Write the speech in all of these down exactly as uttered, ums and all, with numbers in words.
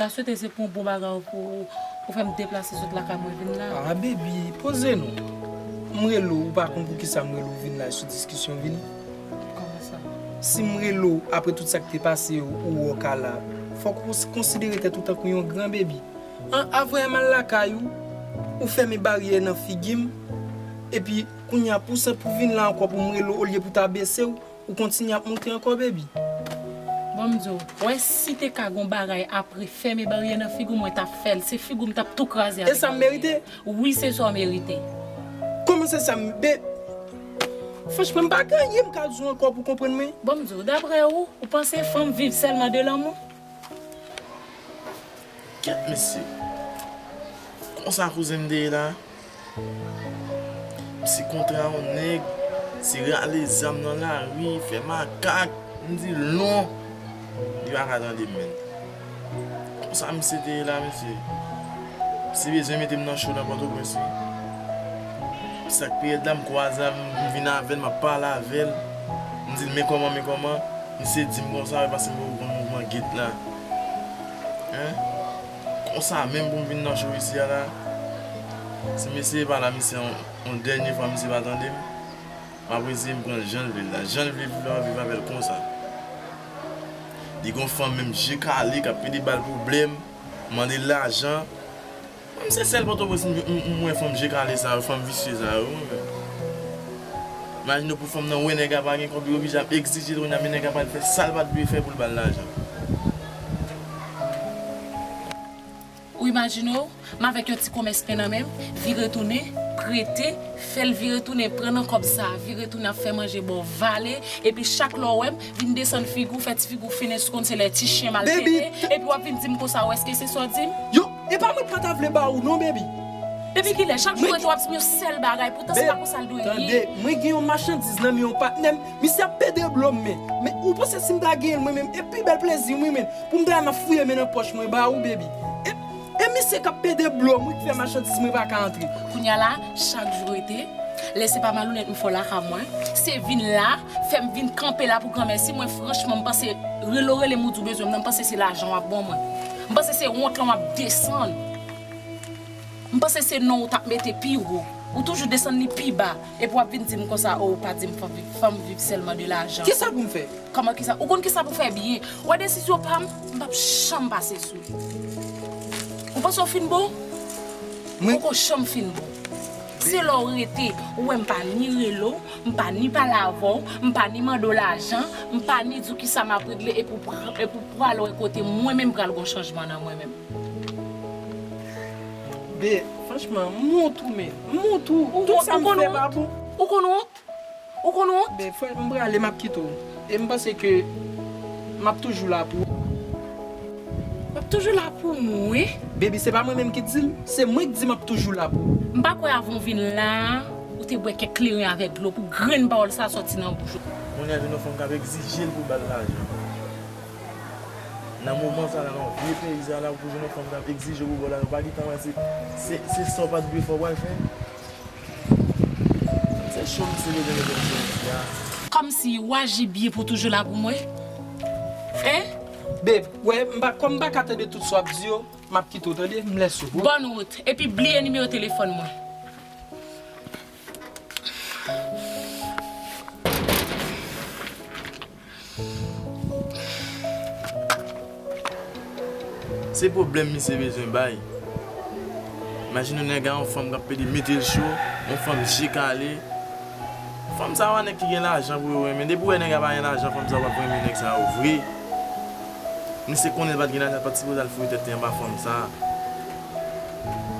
Swete se pou yon bon bagay pou ou fè m deplase sot lakay mwen vin la. Ah, baby, poze non. M rele w, ou pa konn poukisa m rele w vin la sou diskisyon vini. Kòman sa? Si m rele w apre tout sa k te pase yo, ou wè w ka la, fòk ou konsidere tèt ou tankou yon gran baby. An, avan m al lakay ou, ou fèmen baryè nan figi m, epi kounye a pou sa pou vin la ankò pou m rele w olye pou ta bese w, ou kontinye ap monte ankò, baby. Bon, m di w, wè, si te ka gon bagay apre fèmen baryè nan figi w, mwen t ap fè l. Se figi w m t ap tou kraze avèk baryè. E sa m merite? Wi, se sa w merite. Kòman se sa m, be-, franchman, m pa gen anyen m ka di w ankò pou w konprann mwen. Bon, m di w, daprè ou, ou panse fanm viv sèlman de lanmou? Kèt mesye. Konsa kouzen m te ye la. Misye kontre a yon nèg, misye rale zam nan lari, fè makak, m di l non. Li pa ka tande m menm. Konsa misye te ye la, mesye. Misye bezwen mete m nan cho nan Pòtoprens, wi. Sa k pi rèd la, m kwaze avè l, m vin avè l, m ap pale avè l. M di l, men kòman, men kòman. Misye di m konsa, wi, paske m poko konn mouvman gate la. Hein? Konsa menm pou m vin nan cho isi a la. Si m eseye pale a misye yon, yon dènye fwa, misye pa tande m. M ap eseye m pran l jan l vle l la. Jan l vle viv la, m ap viv avè l konsa. Li gon fanm menm je kale k ap pede ba l pwoblèm, mande l lajan. Mwen, se sèl Pòtoprens m, m, m wè fanm je kale sa yo, fanm visye sa yo, mwen menm. Imajine w pou fanm nan wè nèg la pa gen kòb, li oblije ap egzije l, kounye a, men nèg la pral fè sa l pa t dwe fè pou l ba l lajan. Ou imajine w, m avèk yon ti konmès pen nan men m, vire tounen, prete, fè l vire tounen, pran nan kòb sa, vire tounen ap fè manje ba w, vale, epi chak lè w wè m, vin desann figi w, fè ti figi w fennen sou konn se lè ti chen maltrete, epi w ap vin di m konsa, w èske se sa w di m? Yo, e pa mwen k pa ta vle ba ou non, baby. Depi kilè? Chak jou w rete w ap di m yon sèl bagay, poutan se pa konsa l dwe ye. Tande, mwen gen yon machandiz nan men yon patnè m, misye ap pede blo m, men, men ou panse si m ta genyen l mwen menm, e pi bèl plezi m wi, men, pou m ta wè m ap fouye men nan pòch mwen ba ou, baby. E, e misye k ap pede blo m wi, k fè machandiz mwen pa ka antre. Kounye a la, chak jou rete, lè se pa malonet m fè w lakay mwen, se vin la, fè m vin kanpe la pou granmèsi mwen, franchman, m panse rele w rele m ou di w bezwen m nan, m panse se lajan w ap ban mwen. M panse se wont lan w ap desann. M panse se non w t ap mete pi wo. Ou toujou desann li pi ba. Epi w ap vin di m konsa, o, ou pa di m fanm viv, fanm viv sèlman de lajan. Kisa pou m fè? Kòman kisa? Ou konn kisa pou fè byen. Ou wè desizyon pa m, m p ap janm pase sou li. Ou panse w fin bon? Ou poko janm fin bon. Se lè w rete, ou wè m pa ni rele w, m pa ni pale avè w, m pa ni mande w lajan, m pa ni di w kisa m ap regle, epi w pra-, epi w prale wè kote mwen menm pral gon chanjman nan mwen menm. Be, franchman, m wont ou, men. M wont ou. Tout sa m fè pa bon. Ou konn wont? Ou konn wont? Be, frè, m prale, m ap kite w. E m panse ke m ap toujou la pou ou. W ap toujou la pou mwen? Baby, se pa mwen menm ki di l, se mwen ki di m ap toujou la pou ou. M pa kwè avan w vin la, ou te bwè kèk kleren avèk dlo pou grenn pawòl sa sòti nan bouch ou. Kounye a, jwenn yon fanm k ap egzije l pou ba l lajan. Nan moman sa la, nan vye peyi sa la, ou pou jwenn yon fanm k ap egzije pou ba w lajan, ou pa gentan wè se, se, se sa w pa t dwe fè w pral fè. Se cho misye bezwen mete m sou isi a. Kòmsi w aji byen pou w toujou la pou mwen? Hein? Babe, wè, m pa, kòm m pa ka tande tout sa w ap di yo, m ap kite w tande, m lèse w. Bòn wout, epi bliye nimewo telefòn mwen. Se pwoblèm misye bezwen bay. Imajine w nèg a yon fanm k ap pede mete l cho, yon fanm je kale. Fanm sa yo a nèg ki gen lajan pou yo renmen. Depi w wè nèg la pa gen lajan, fanm sa yo p ap renmen nèg sa yo vre. Misye konnen l pa t gen lajan, l pa t sipoze al foure tèt li anba fanm sa.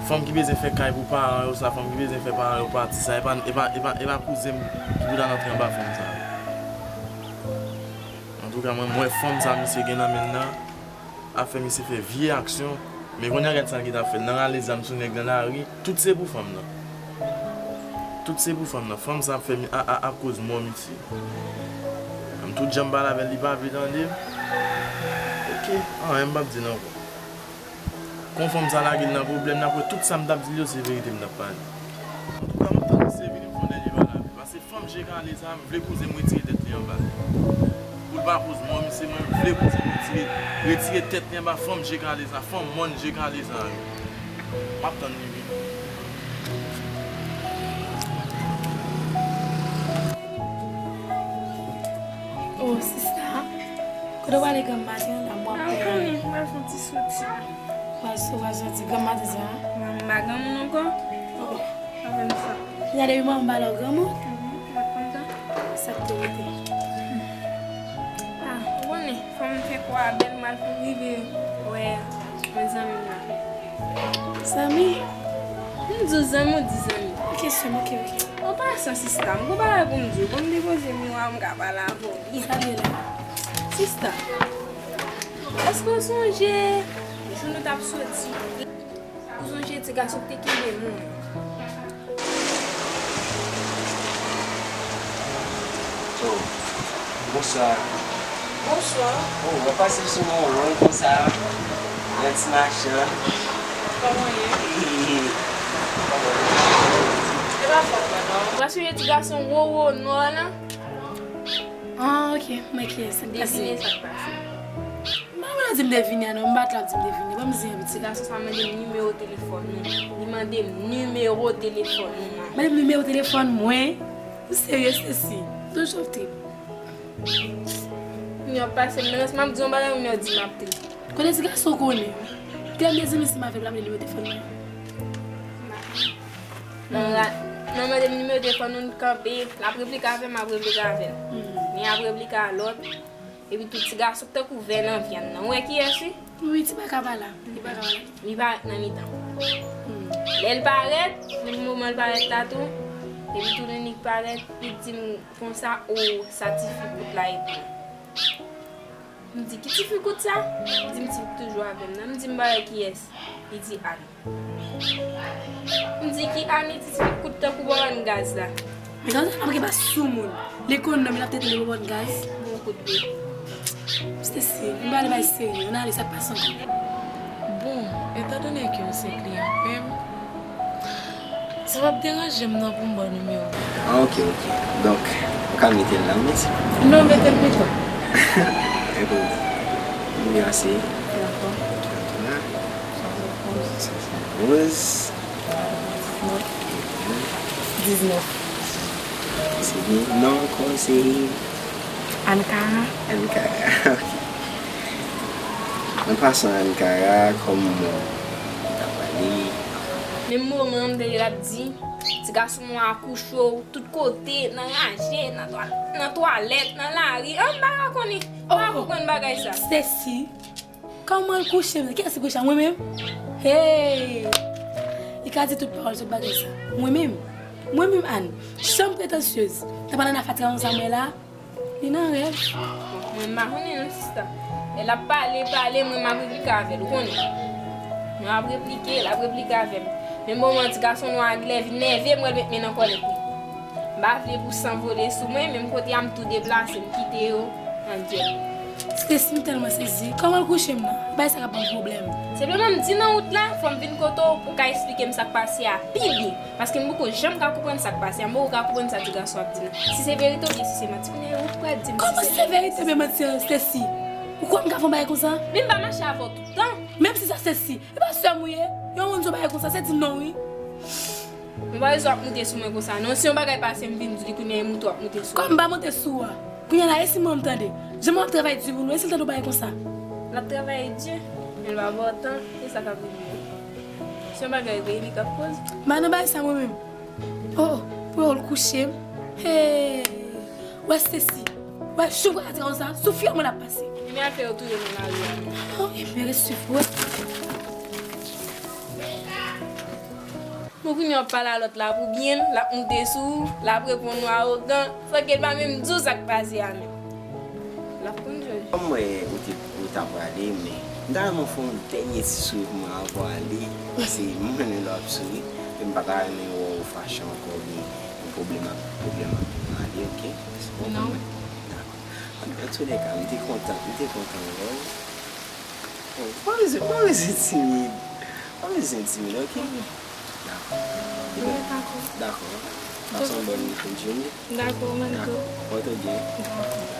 Fanm ki bezwen fè kay pou paran yo sa, fanm ki bezwen fè paran yo pati sa, e pa, e pa, e pa, e pa kouzen m ki pou t al antre anba fanm sa. Antouka, mwen, m wè fanm sa misye gen nan men l nan ap fè misye fè vye aksyon. Men kounye a, gad sa l gentan ap fè l nan rale zam sou nèg nan lari. Tout se pou fanm nan. Tout se pou fanm nan. Fanm sa ap fè mi-, a, a, ap koz mò misye. Menm tout jan m pale avè l, li pa vle tande m. Oke, anyen m p ap di l ankò. Kon fanm sa lage l nan pwoblèm, n ap wè tout sa m t ap di l yo, se verite m t ap pale. Antouka, m ap tann misye vini pou fè yon dènye pale avè l. Paske fanm je kale sa, m vle kouzen m retire tèt li anba l. Li pa kouz mwen, misye mwen vle pou di retire, retire tèt li anba fanm je kale sa, fanm mòn je kale sa yo. M ap tann li vini. Oh, sista, kote w ale granm maten an la, m wè w ap pale. Mwen fè yon ti soti. W al so-, w al soti granm maten sa a? Mwen m pa granmoun ankò. Oh. Avè m sa. Kounya depi manman m pale w granmoun? Mhm, w ap konn sa. Sa k te rete? Ah, ou konnen, fò m fè kwa bèl mal pou m rive wè mezanmi m nan. Zanmi? M di w zanmi, ou di zanmi. Ok, sè m, ok, ok. An pasan, sista, m gon bagay pou m di w. Ban m depoze miwa, m ka pale avè w. Sa vle la? Sista, èske w sonje jou nou t ap soti? Ou sonje ti gason ki te kenbe m nan? Oh, bonswa. Bonswa. Oh, w ap pase sou mwen long konsa. Yon ti machan. Kòman w ye? Kòman w ye? E pa fòt mwen, non. Ou pa sonje ti gason wowo nò lan? Ah, ok. Mwen kiyès? Sa k pase? Devine sa k pase. M pa konn di m te vini an non, m pa t la di m te vini. Ban m zen an pitit. Gason sa mande m nimewo telefòn ou. Li mande m nimewo telefòn ou, man. Mande m nimewo telefòn mwen? Ou serye, Stacy? Don't joke. Kounye a w ap pase m nan, si m ap di yon bagay, kounye a w di m ap trip. Kote ti gason konnen? Kè m te di misye m ap fè l ap mande nimewo telefòn mwen. Nan la, nan mande m nimewo telefòn ou, n kanpe, l ap replike avè m, m ap replike avè l. Hmm. Li ap replike a lòt. Epi tou ti gason k tankou vè nan vyann nan. Ou wè kiyès wi? Wi, ti baka pa la. Li baka pa la. Li parèt nan mitan. Hmm. Lè l parèt, menm moman l parèt la tou, epi tou li parèt, li di m konsa, o, sa ti fi kout la ye tou. M di, ki ti fi kout sa? Li di m ti fi toujou avè m nan. M di, m pa wè kiyès. Li di, Ann. M di, ki Ann? Li di, ti fi kout tankou bòbòn gaz la. Men gade sa, ap gen pa sou moun. Li konn nonm, l ap tete li bòbòn gaz. Bon kout vre. Stacy, m pale bay serye. Ann ale, sa k pase ankò? Bon, etandone ke w se kliyan pa m, si w ap deranje m nan pou m ba w nimewo. Ah, ok, ok. Donk, ou ka mete l la, mèsi. Non, mete l pito. Epi, nimewo a se? Dakò. Swasann onz. Swasann onz. Diznèf. Se byen. Non ankò, se? Ankara. Ankara, ok. An pasan, Ankara, kòman w ta pale? Menm moman m tande l ap di, ti gason mwen akouche w tout kote, nan raje, nan twa-, nan twalèt, nan lari, an m pa ka konnen. M pa konprann bagay sa. Stacy, kòman l kouche m? Kiyès ki kouche a? Mwen menm? Hey! Li ka di tout pawòl, tout bagay sa. Mwen menm? Mwen menm, Ann? Janm pretansyez. Nan pale nan fatra konsa mwen la. Li nan rèv. Mwen m pa konnen non, sista. Lè l ap pale, pale, mwen m ap replike avè l, ou konnen. Mwen ap replike, l ap replike avè m. Menm moman ti gason nwa a genlè vin nève m, wè l met men nan kòlèt li. M pa vle pou san vole sou mwen, menm kote a m tou deplase, m kite yo nan dyòl. Stacy, m tèlman sezi. Kòman l kouche m nan? Bagay sa ka ban m pwoblèm. Senpleman m di nan wout la, fò m vin kote w pou w ka eksplike m sa k pase a pi byen. Paske m poko janm ka konprann sa k pase a, m poko ka konprann sa ti gason ap di nan. Si se verite oubyen si se manti, kounye a ou pral di m si se verite. Kòman si se verite oubyen manti, Stacy? Ou kwè m ka fè yon bagay konsa? Men m pa mache avè w tout tan. Menm si sa Stacy, e pa sè m ou ye? Yon moun di yon bagay konsa, se di m non wi. M pa bezwen w ap moute sou mwen konsa non. Si yon bagay pase m vin di li kounye a e moute w ap moute sou mwen. Kòm m pa moute sou ou a. Kounye a la e si manman m tande. Jan manman ap travay di pou nou, e si l tande yon bagay konsa? L ap travay di, men l pa ba w tan, e sa k ap rive. Si yon bagay vre, e li k ap koz. M pa nan bagay sa mwen menm. Oh, oh, pou yo l kouche m. Hey! Wè Stacy. Wè jou m pral atire konsa, sou fiyè mwen l ap pase. Ebyen al fè yo touye mwen lari a non. Oh, ebyen res swiv wè. Bon, kounye a w ap pale a lòt la pou byen l, l ap moute sou ou, l ap reponn ou awogan, san ke l pa menm di w sa k pase a menm. L ap konn jòj. Kòm m wè ou te, ou ta prale, men m ta renmen w fè yon dènye ti souri pou mwen avan w ale, paske m renmen lè w ap souri, men m pa ta renmen wè w fache ankò, oubyen yon pwoblèm ap, pwoblèm ap vin ale, ok? Mèsi. Non. Dakò. Antoulèka, m te kontan, m te kontan wè w. Oh, pa bezwen, pa bezwen timid. Pa bezwen timid, ok? Dakò. Dakò. Pase yon bòn fin jounen. Dakò, mwen tou. Dakò. Pòte w byen. Dakò.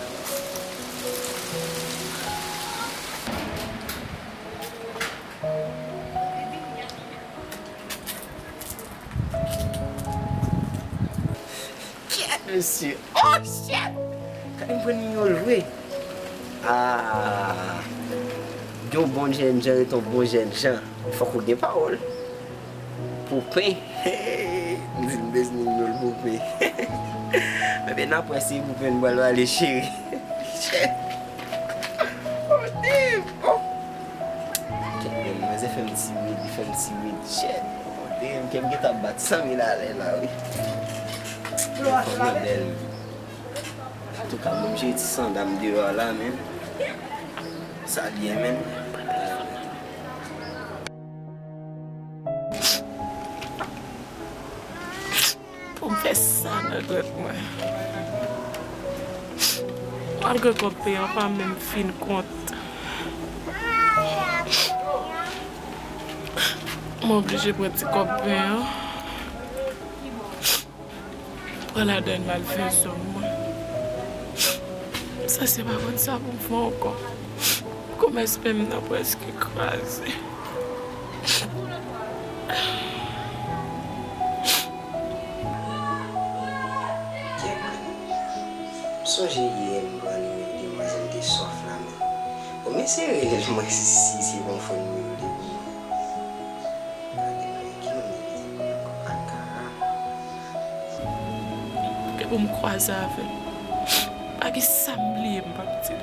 Mesye, oh shit! Gade m pran Mignol vre. Ah, yon bon jènjan ret yon bon jènjan. Fòk ou gen pawòl. Pou pen. M di m bezwen Mignol pou pen. Ebyen, n ap wè si pou pen n pral pale, cheri. Shit! Oh, damn! Oh! Kèt, men, manzè fè m timid, li fè m timid. Shit! Oh, damn, kè m gentan bat san mil alè la, wi. Fanm nan bèl. Antouka, bon, m jere ti sanda m deyò a la, men. Sa l ye, men. Pou m fè sa nan tèt mwen. Malgre kòb peye an pa menm fin kont. Mwen oblije pran ti kòb peye an. Pran ladann m al fè zong mwen. Sa se pa konn sa pou m fè ankò. Komès pen m nan prèske kraze. Kèt, men. M sonje yè m pran nimewo demwazèl de sòf la, men. Bon, m eseye rele l, mwen, si, si se bon fò nimewo li pou mwen. Gade, men, ki moun li rele pou mwen ankò? Akara. Depi m kwaze avè l, pa gen sa m bliye m p ap di l.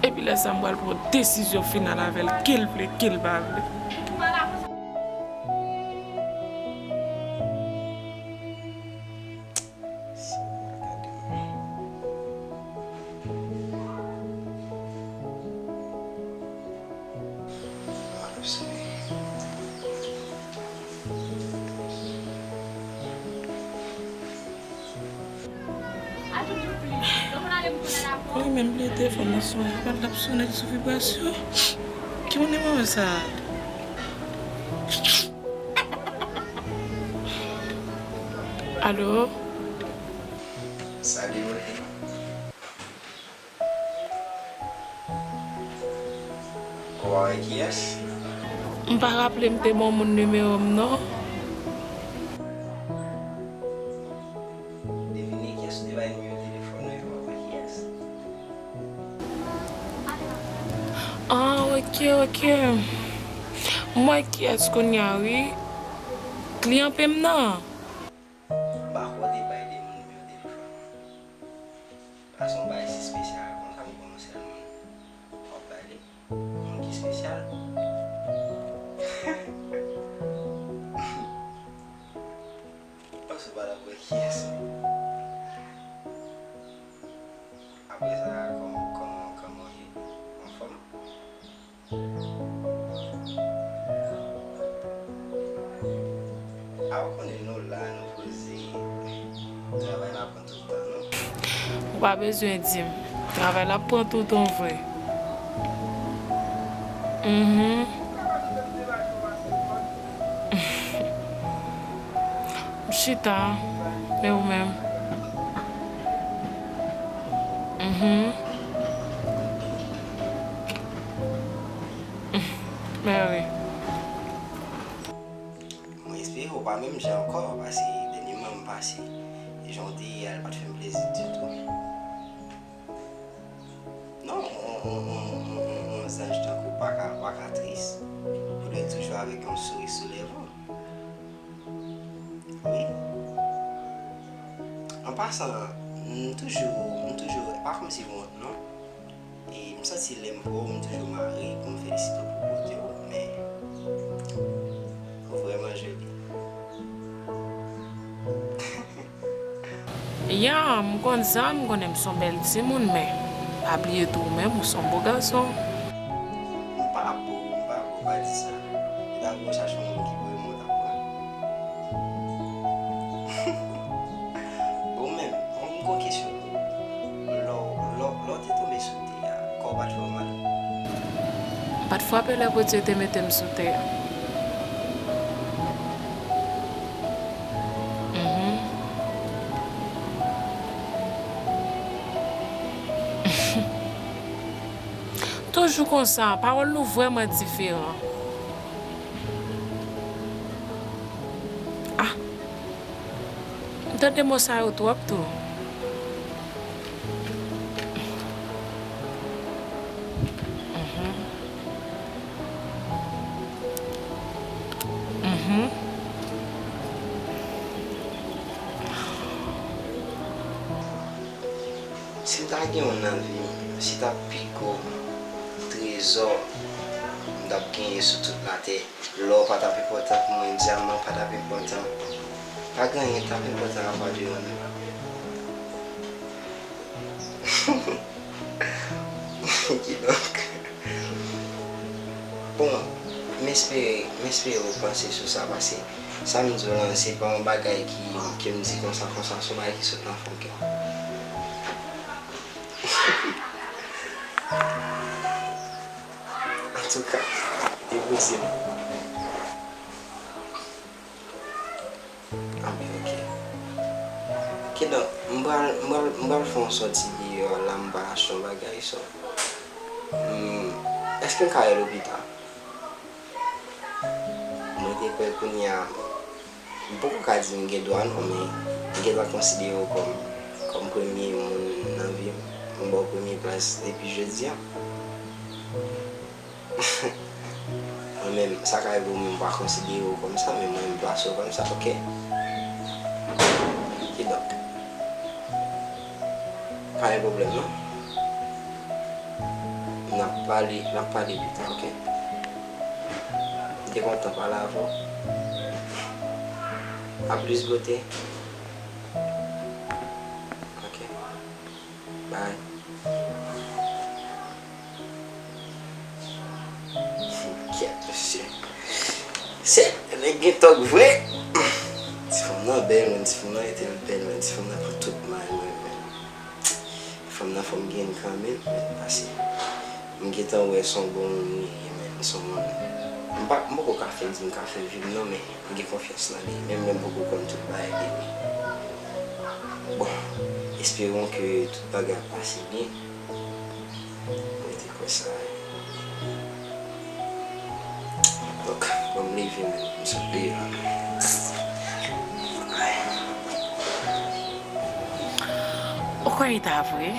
Epi lè sa m pral pran desizyon final avè l, ke l vle, ke l pa vle. Senyè, gade m. Mwen menm bliye telefòn nan sonnen, pa t ap sonnen sou vibrasyon. Ki moun nimewo sa a? Alo? Salut, Rodrigue. Ou avèk kiyès? M pa raple m te ba w moun nimewo m non. Devine kiyès ou te bay nimewo telefòn ou, ou avèk kiyès? Ah, ok, ok. M wè kiyès kounye a, wi. Kliyan peye m nan. M pa kwè w te bay de moun nimewo telefòn ou. Pase yon bagay si espesyal konsa, m konnen sèl moun w ap pale. Moun ki espesyal. Panse w pa t ap wè kiyès, men. Apre sa, kòman, kòman, kòman w ye? Anfòm? A, ou konnen nou la, nou poze. Travay la pran tout tan, non? Ou pa bezwen di m. Travay la pran tout tan vre. Mhm. M chita, e ou menm? Mhm. Mèwi. Mwen espere w pa menm jan ankò, paske dènyèman m pase, jan w te ye a, l pa t fè m plezi ditou. Non, on, on, on, on, on, on zanj tankou w pa ka, pa ka tris. Ou dwe toujou avèk yon souri sou lèv ou. Wi. An pasan, m toujou, m toujou, pa kòmsi m wont non. E m santi lè m wè w, m toujou mare pou m felisite w pou bote w, men ou vrèman joli. Ya, m konn sa, m konnen m s on bèl timoun, men pa bliye tou ou menm, ou s on bo gason. M pa bo, m pa bo, pa di sa. E pa pou w chache yon moun ki bo e mwen t ap pran. Bon, men, yon gwo kesyon pou ou. Lè w, lè w, lè w te tonbe sou tè a, kò w pa t fè w mal? M pa t frape lè Bondye te mete m sou tè a. Mhm. Toujou konsa, pawòl nou vrèman diferan. Ah! M Tande mo sa yo twòp tou. Mhm. Mhm. Si m ta gen youn nan vi m, si t ap pi gwo trezò m t ap genyen sou tout latè, lò pa t ap enpòtan pou mwen, dyaman pa t ap enpòtan, pa gen anyen k t ap enpòtan apa de youn. Kidonk, bon, m espere, m espere ou panse sou sa, paske sa m di w lan, se pa yon bagay ki, ke m di konsa, konsa, se yon bagay ki sot nan fon kè m. Antouka, e pou di m. Ah, men, ok. Kidonk, m pral, m pral, m pral fè yon sòti deyò la, m pral achte yon bagay, so. Hmm, èske m ka rele w pita? Mwen te kwè kounye a, m poko ka di m gen dwa non, men m gentan konsidere w kòm, kòm premye moun nan vi m. M ba w premye plas depi jodi a. Mwen menm, sa ka rive ou menm pa konsidere w kòm sa, men mwen, m plase w kòm sa, ok? Kidonk, pa gen pwoblèm, non? N ap pale, n ap pale pita, ok? M te kontan pale avè w. A plis, bote. Ok. Bye. Kèt, mesye. Se, nèg gen tòg vre. Ti fanm nan bèl, men ti fanm nan rete l bèl, men ti fanm nan pran tout may mwen, men. Fanm nan fò m gen kanmenm, men pase. M gentan wè se yon bon moun li ye, men se yon moun. M pa, m poko ka fin di m ka fè vi m non, men m gen konfyans nan li, menm lè m poko konn tout bagay de li. Bon, espérons que tout bagay ap pase byen. Mwen te kwè sa. Donk, bon, m leve, men m sot deyò. Ay. Ou kwè e ta vre?